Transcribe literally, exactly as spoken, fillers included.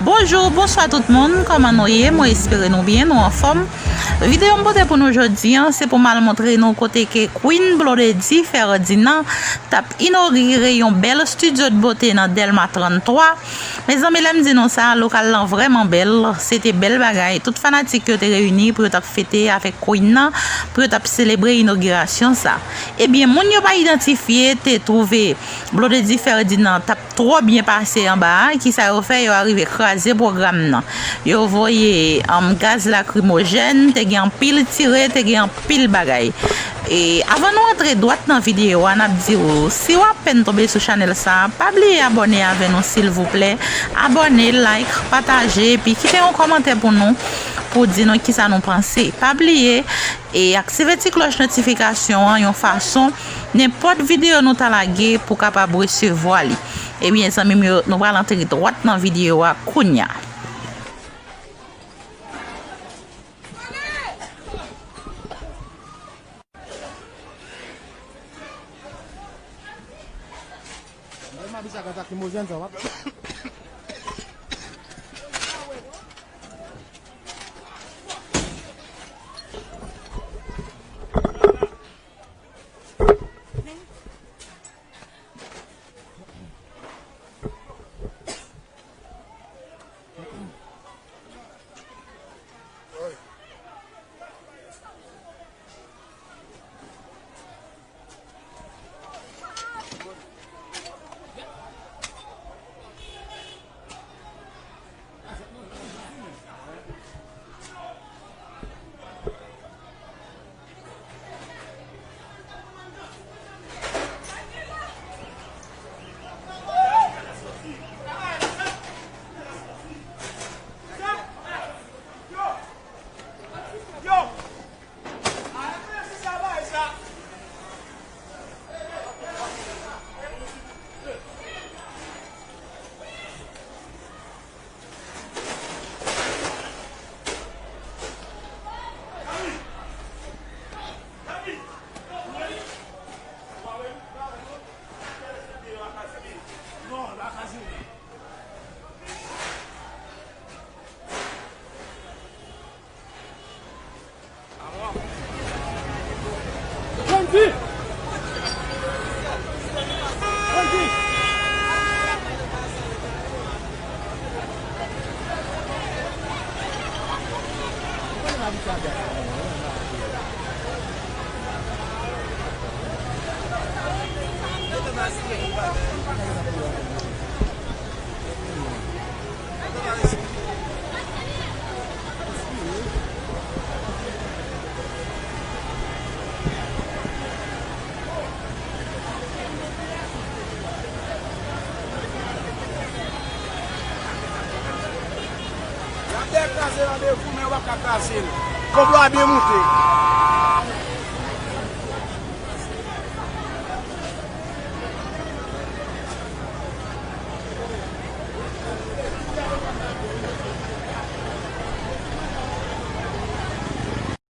Bonjou, bonswa tout moun, kòman nou ye? Mwen espere nou byen, nou anfòm. Videyo m pote pou nou jodi a, se pou m al montre nou kote ke Queen Blondedy Ferdinand t ap inogire yon bèl studio de beauté nan Dèlma trannntwa. Mezanmi, lè m di nou sa, lokal lan vrèman bèl, se te bèl bagay. Tout fanatik yo te reyini pou yo t ap fete avèk Queen nan, pou yo t ap selebre inogirasyon sa. Ebyen, moun yo pa idantifye te twouve Blondedy Ferdinand t ap twò byen pase anba a, kisa yo fè? Yo arive kraze pwogram nan. Yo voye, um, gaz lakrimojèn, te gen anpil tire, te gen anpil bagay. E avan nou antre dwat nan videyo a, n ap di w, si w apèn tonbe sou chanèl sa a, pa bliye abòne avè nou silvouplè. Abòne, like, pataje, epi kite yon kòmantè pou nou, pou di nou kisa nou panse. Pa bliye, e aktive ti klòch notifikasyon an yon fason, nenpòt videyo nou ta lage pou kapab resevwa li. Ebyen, zanmi m yo, nou pral antre dwat nan videyo a kounya. Y ap kraze randevou, men yo p ap ka kraze l. Konplo a byen moute.